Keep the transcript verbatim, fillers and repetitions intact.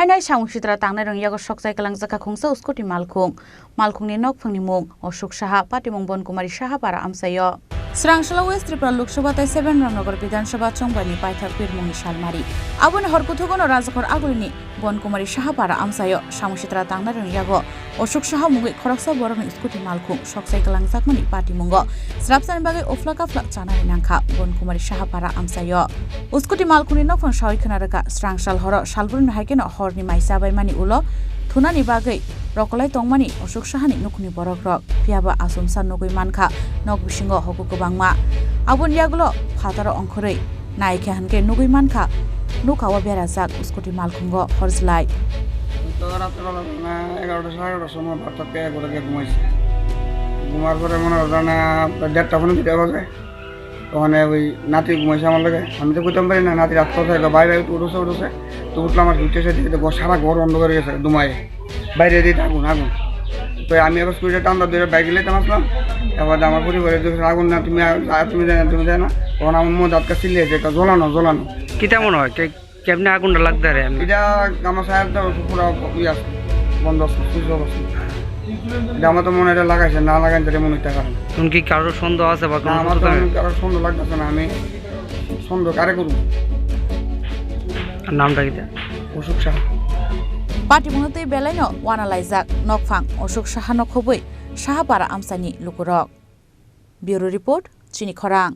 Ainai samung sitra tangnai rwng yago sokchai kwlangjak kha khungsa scooty malkhung. Malkhungni nokphangni mung Ashok Saha, patimung Bonkumari Saha para amchaio. Srangsalo West Tripura Lok Sabha tai seven Ramnagar Bidhan Sabha chongbani paithak pirmungni salmari. Aboni hor kuthugono Rajakhor agulini Bonkumari Saha para amchaio samung sitra tangnai rwng yago Ashok Saha mungwi khoroksa borokni scooty malkhung sokchai kwlangjakmani patimungo srapsani bagwi uphla kaphla chanani nangkha Bonkumari Saha para amchaio. Scooty malkhungni nokphang sawi khna rwkha, srangsal horo salbrumni haikheno horni mai chabaimani ulo thunani bagwi rokolai tongmani Ashok Sahani nukhungni borokrok. Phiyaba achomsa nugwi mankha nok bisingo hoku kwbangma. Aboni yagulo phataro ongkhorwi naikha hinkhe nugwi mankha nukao berajak scooty malkhungo horjlai. তো রাত্রেবেলা মানে এগারোটা, সাড়ে এগারোটার সময় ভাত টাত খেয়ে ঘরে গিয়ে ঘুমাইছি। ঘুমার পরে মনে হয় না প্রায় দেড়টা পৌনে দুইটা বাজে। ওখানে ওই নাতি ঘুমাইছে আমার লগে, আমি তো কইতাম পারি না, নাতি রাত কথা এলো বাইরে উঠে উঠেছে উঠেছে। তো উঠলাম আর ঘুরতে এসে দেখি তো ঘর, সারা ঘর অন্ধকার হয়ে গেছে ধুমায়, বাইরে দিয়ে আগুন আগুন। তো আমি আবার স্কুটিটা টানটা ধরে বাইকে লেতাম আসলাম। এবার আমার পরিবারে দেখছে আগুন না, তুমি আ-, আ-, তুমি যায় না, তুমি যায় না। তখন আমার মধ্যে আটকা চিল্লিয়েছে, এটা জ্বলানো জ্বলানো। কিতা মনে হয় কে-, কেমনে আগুনটা লাগতে পারে? আমি এটা আমার সাহেব তো পুরো ইয়ে আছে, বন্ধ আছে, সুইচ অফ আছে। এটা আমার তো মনে হয় এটা লাগাইছে, না লাগাইছে এটা মনে হইতে পারে না। এখন কি কারোর সন্দেহ আছে বা না, কোনো আমার তো সন্দেহ নেই? আমি কারোর সন্দেহ লাগতেছে না, আমি সন্দেহ কারে করবো? আর নামটা কিতা? অশোক Saha. Patimungno tei belaino wana laijak nokphang Ashok Sahano khobwi Sahapara amchaini lukurok. Bureau Report, Chini Khorang.